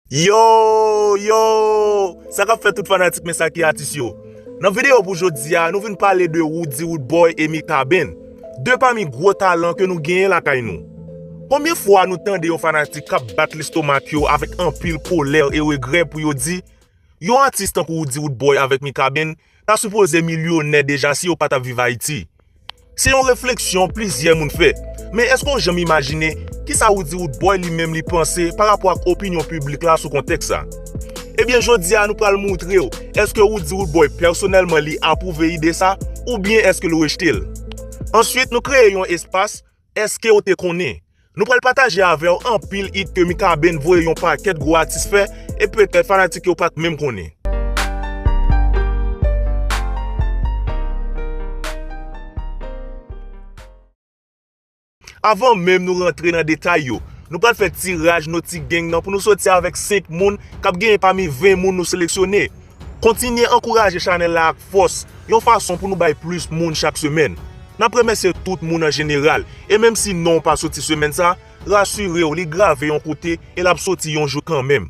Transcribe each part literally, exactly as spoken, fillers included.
Yo, yo! Sa k ap fèt tout fanatik Mesake Atis yo? Nan videyo pou jodi a, nou vin pale de Roody Roodboy e Mikaben. De pami gwo talan ke nou genyen lakay nou. Konbyen fwa nou tande yon fanatik k ap bat lestomak yo avèk anpil kolè e regrè pou yo di, yon atis tankou Roody Roodboy avèk Mikaben ta sipoze milyonè deja si yo pa t ap viv Ayiti? Se yon refleksyon plizyè moun fè. Men èske w janm imajine kisa Roody Roodboy li menm li panse pa rapò ak opinyon piblik la sou kontèks sa? Ebyen, jodi a nou pral moutre w èske Roody Roodboy pèsonèlman li apwouve ide sa, oubyen èske l rejte l. Answit, nou kreye yon espas, èske w te konnen? Nou pral pataje avè w anpil it ke Mikaben voye yon pakèt gwo atis fè e petèt fanatik yo pa t menm konnen. Avan menm nou rantre nan detay yo, nou pral fè tiraj noti gang nan pou nou soti avèk senk moun k ap genyen pami ven moun nou seleksyone. Kontinye ankouraje chanèl la ak fòs, yon fason pou nou bay plis moun chak semèn. N ap remèsye tout moun an jeneral, e menm si non w pa soti semèn sa, rasire w, li grave yon kote e l ap soti yon jou kanmenm.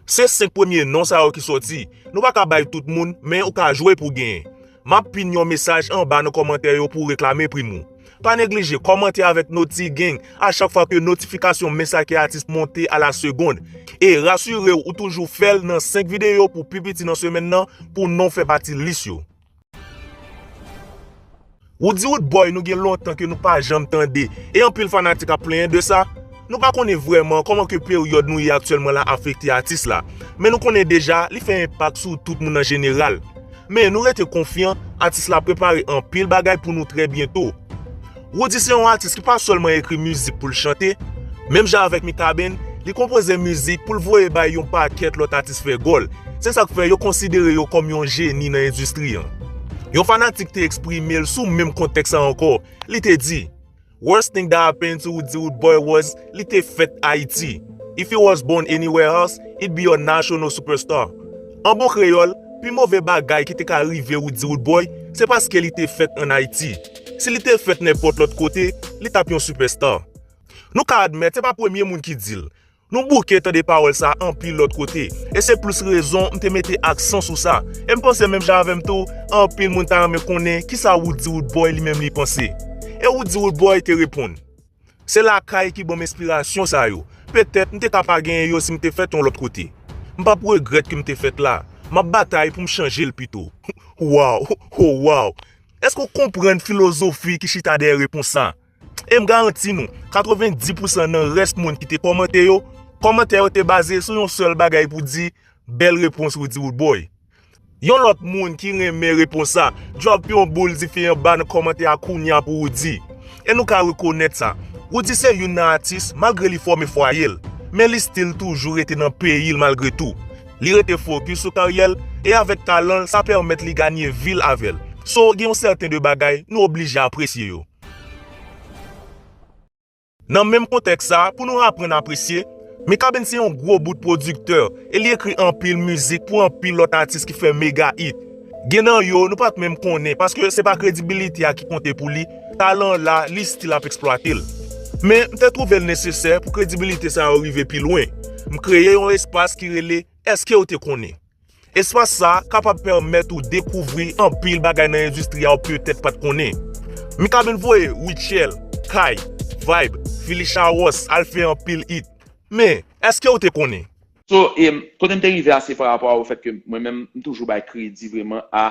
Se senk premye non sa yo ki soti. Nou pa ka bay tout moun, men ou ka jwe pou w genyen. M ap pin yon mesaj anba nan kòmantè yo pou w reklame prim ou. Pa neglije kòmante avèk Noti Gang a chak fwa ke notifikasyon Mesake Atis monte a la segonn. E rasire w, ou toujou fè l nan senk videyo pou pi piti nan semèn nan pou non w fè pati lis yo. Roody Roodboy nou gen lontan ke nou pa janm tande, e anpil fanatik ap plenyen de sa. Nou pa konnen vrèman kòman ke peryòd nou ye aktyèlman la afekte atis la, men nou konnen deja li fè enpak sou tout moun an jeneral. Men nou rete konfyan, atis la prepare anpil bagay pou nou trè byento. Roody se yon atis ki pa sèlman ekri mizik pou l chante, menm jan avèk Mikaben, li konpoze mizik pou l voye bay yon pakèt lòt atis fè gòl. Se sa k fè yo konsidere yo kòm yon jeni nan endistri an. Yon fanatik te eksprime l sou menm kontèks sa ankò. Li te di, "Worst thing that happened to Roody Roodboy was li te fèt Ayiti. If he was born anywhere else, he'd be a national superstar." An bon kreyòl, pi move bagay ki te ka rive Roody Roodboy, se paske li te fèt ann Ayiti. Si li te fèt nenpòt lòt kote, li t ap yon superstar. Nou ka admèt se pa premye moun ki di l. Nou bouke tande pawòl sa anpil lòt kote, e se plis rezon m te mete aksan sou sa. E m panse menm jan avè m tou, anpil moun ta renmen konnen kisa Roody Roodboy li menm li panse. E Roody Roodboy te reponn, "Se lakay ki ban m enspirasyon sa yo. Petèt m te ka pa genyen yo si m te fèt yon lòt kote. M p ap regrèt ke m te fèt la. M ap batay pou m chanje l pito." Waw, oh waw! Èske w konprann filozofi ki chita dèyè repons sa? E m garanti nou, katrevenndis pousan nan rès moun ki te kòmante yo, kòmantè yo te baze sou yon sèl bagay pou di, "Bèl repons Roody Roodboy." Yon lòt moun ki renmen repons sa, drop yon boul dife anba nan kòmantè a kounye a pou Roody. E nou ka rekonèt sa, Roody se youn nan atis, malgre li fòme fwaye l, men li still toujou rete nan peyi l malgre tou. Li rete fokis sou karyè l, e avèk talan l, sa pèmèt li ganye vi l avè l. So, gen yon sèten de bagay, nou oblije apresye yo. Nan menm kontèks sa, pou nou aprann apresye, Mikaben se yon gwo bout pwodiktè, e li ekri anpil mizik pou anpil lòt atis ki fè mega it. Gen nan yo, nou pa t menm konnen, paske se pa kredibilite a ki konte pou li, talan la, li still ap eksplwate l. Men, m te twouve l nesesè pou kredibilite sa yo rive pi lwen. M kreye yon espas ki rele Èske w te konnen? Espas sa a kapab pèmèt ou dekouvri anpil bagay nan endistri a ou petèt pa t konnen. Mikaben voye Rutshelle, Kai, Vibe, Phylicia Ross al fè anpil it. Men, èske w te konnen? So, e, kote m te rive a, se pa rapò a ofèt ke mwen menm, m toujou bay kredi vrèman a,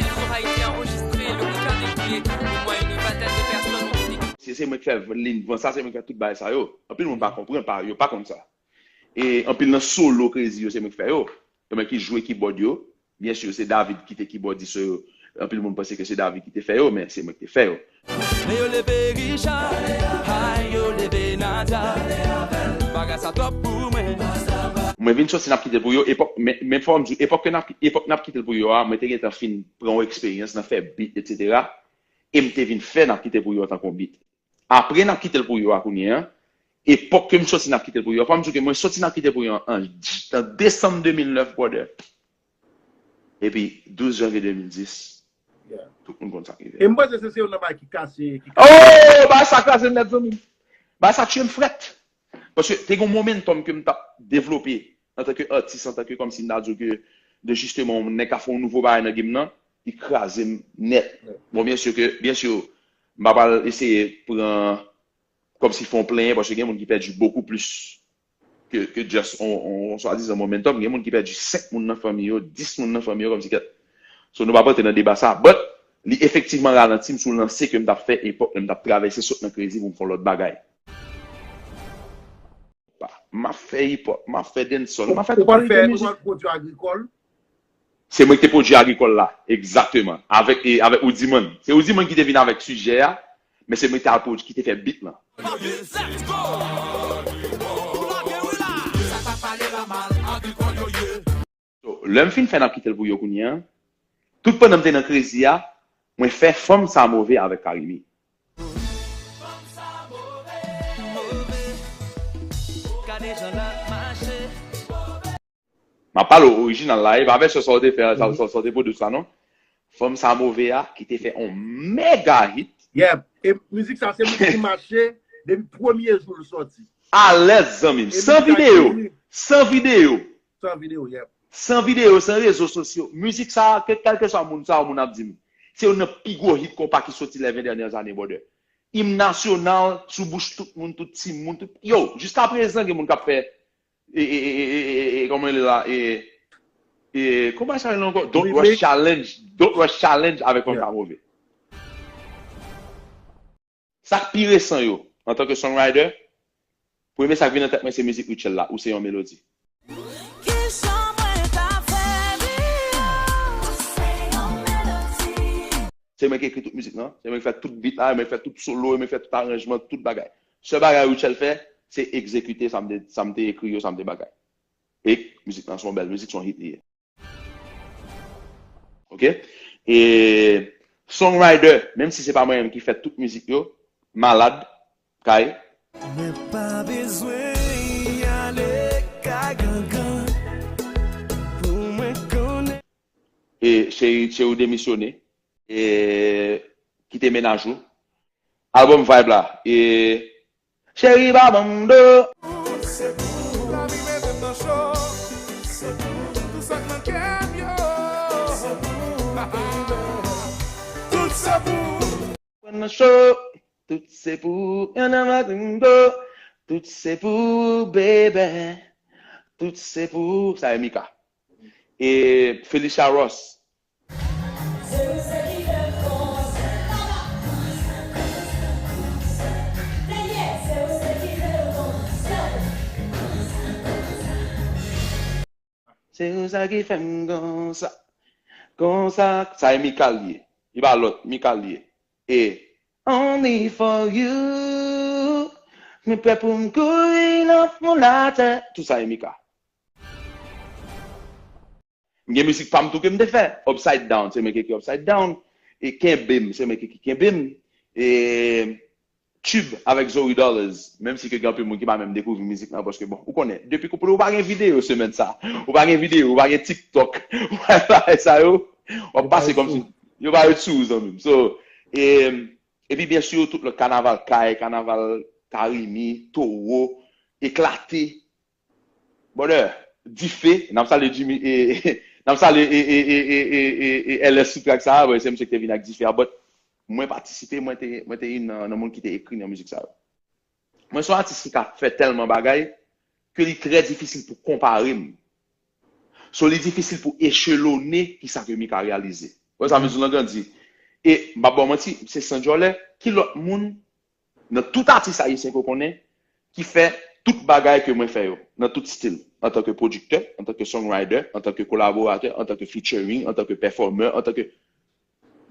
Marseille, le Haïti a enregistré le week-end écoulé. Au moins une vingtaine de personnes ont été... Se, se mwen ki fè liy van sa, se mwen ki fè tout bagay sa yo. Anpil moun pa konprann, pa, yo pa konn sa. E anpil nan solo Crazy yo, se mwen ki fè yo. Se mwen ki jwe kibòd yo. Byen si, se David ki te kibòdis yo. Anpil moun panse ke se David ki te fè yo, men se mwen ki te fè yo. Men yo leve Richard, ay, yo leve Nadia. Bagay sa twòp pou mwen. Mwen vin soti N ap kite l pou yo. Epòk, men, men fò m di w, epòk ke n ap, epòk N ap kite l pou yo a, mwen te gentan fin pran yon eksperyans nan fè beat, etsetera. E m te vin fè N ap kite l pou yo antanke yon beat. Apre N ap kite l pou yo a kounye a, epòk ke m soti N ap kite l pou yo a, fò m di w ke mwen soti N ap kite l pou yo a an, an desanm de mil nèf, brother. Epi douz janvye de mil dis, tout moun konn sa k rive. E m panse se, se youn nan bagay ki kase, ki kase. Oh, bagay sa kraze m nèt, zanmi m. Bagay sa tiye m frèt. Paske te gen yon momentum ke m t ap devlope antanke atis, antanke kòmsi m ta di w ke de jisteman yon nèg ka fè yon nouvo bagay nan game nan, li kraze m nèt. Bon, byen si ke, byen si, m pa pral eseye pran kòmsi fè yon plenyen, paske gen moun ki pèdi bokou plis ke, ke just on, on, on swadizan momentum. Gen moun ki pèdi senk moun nan fanmi yo, dis moun nan fanmi yo, kòmsi kèt. So, nou p ap rantre nan deba sa. But, li efektivman ralanti m sou lanse ke m t ap fè epòk lè m t ap travèse sot nan Crazy pou m fè yon lòt bagay. M ap fè hip hop, m ap fè dancehall, m ap fè tout kalite mizik. Ou pa t pwodui agrikòl? Se mwen ki te pwodui agrikòl la, egzakteman. Avèk, e, avèk Oudiman. Se Oudiman ki te vin avèk sijè a, men se mwen ki te al pwodui, ki te fè beat lan. So, lè m fin fè N ap kite l pou yo kounye a, tout pandan m te nan Crazy a, mwen fè Fanm sa move avèk Carimi. M ap pale w orijinal la, e pa vèsyon sa w te fè, sa, sa, sa w te pwodui la, non. Fanm sa move a, ki te fè on mega hit. Yeah. E mizik sa, se mizik ki mache depi premye jou l sòti. Alèz, zanmi m. San videyo. San videyo. San videyo, yeah. San videyo, san rezo sosyo. Mizik sa, ke, kèlkeswa moun sa, moun ap di m. Se youn nan pi gwo hit konpa ki soti les vingt dernières années, brother. Im nasyonal, sou bouch tout moun, tout timoun, tout, yo, jiska prezan, gen moun k ap fè e, e, e, e, e, e, kòman li la? E, e, kòman sa rele ankò? Don't Rush Challenge. Don't Rush Challenge avèk Fanm sa move. Sa k pi resan yo, antanke songwriter, premye sa k vin nan tèt mwen se mizik Rutshelle la, Ou se yon melodi. Kisa mwen ka fè, Rio? Ou se yon melodi. Se mwen ki ekri tout mizik lan, se mwen ki fè tout beat la, mwen ki fè tout solo, mwen ki fè tout aranjman, tout bagay. Sèl bagay Rutshelle fè, se egzekite sa m te, sa m te ekri yo, sa m te bagay. E mizik lan se yon bèl mizik, se yon hit li ye. Oke? E songwriter, menm si se pa mwen menm ki fè tout mizik yo, Malad, Kay. Mwen pa bezwen ale kay gangan pou mwen konnen. E cheri, cheri w demisyone, e kite mennaj ou. Album Vibe la. E cheri pa ban m do. Pran nan cho. Tout se pou ou. Tout se pou ou, baby. Tout se pou ou. Sa e Mika. E Felicia Ross. Se ou sa ki fè m konsa. Konsa. Sa e Mika l ye. Li pa lòt, Mika l ye. E Only for you. Mwen prè pou m kouri nan fon latè. Tout sa e Mika. M gen mizik pa m tou ke m te fè. Upside Down, se mwen ki ekri Upside Down. E Kenbe m, se mwen ki ekri Kenbe m. E Tube avèk Zoe Dollars, menm si ke gen anpil moun ki pa menm dekouvri mizik lan, paske bon, ou konnen, depi koup ou pa gen videyo semèn sa, ou pa gen videyo, ou pa gen TikTok, ou pa gen bagay sa yo, w ap pase kòmsi yo pa ret sou ou, zanmi m. So, e, epi byen si tout lòt kanaval Kay, kanaval Tarimi, Towo, Eklate, Brother, Dife, n ap salye Jimmy, e, n ap salye e, e, e, e, e, e, e L S sou track sa a, bon, se misye ki te vin ak Dife a, but mwen patisipe, mwen te, mwen te youn nan, nan moun ki te ekri nan mizik sa yo. Mwen se yon atis ki ka fè tèlman bagay ke li trè difisil pou konpare m. So, li difisil pou echelone kisa ke Mika reyalize. Wè sa, mezon lan grandi. E, m pa ba w manti, se san djòlè, ki lòt moun nan tout atis ayisyen ke w konnen ki fè tout bagay ke mwen fè yo, nan tout stil, antanke pwodiktè, antanke songwriter, antanke kolaboratè, antanke featuring, antanke performer, antanke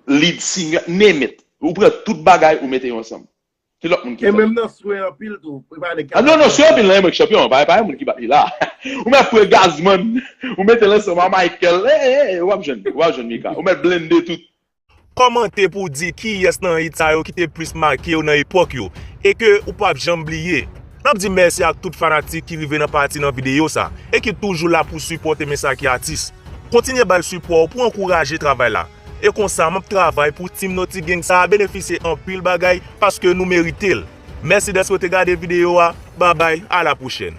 lead singer, name it. Ou pran tout bagay, ou mete yo ansanm. Ki lòt moun ki fè? E menm nan swen anpil tou. Ah, non, non, swen anpil nan, e mwen ki chanpyon. Pa, pa, e moun ki bat li la. Ou mèt pran Gazman, ou mete l ansanm a Michael. E, e, e, w ap jwenn, w ap jwenn Mika. Ou mèt blende tout. Kòmante pou w di kiyès nan hit sa yo ki te plis make w nan epòk yo, e ke ou p ap janm bliye. N ap di mèsi ak tout fanatik ki rive nan pati nan videyo sa, e ki toujou la pou sipòte men sa ki atis. Kontinye bay sipò w pou ankouraje travay la. E konsa, m ap travay pou Team Noti Gang sa a benefisye anpil bagay, paske nou merite l. Mèsi dèske w te gade videyo a. Babay, a la pwochèn.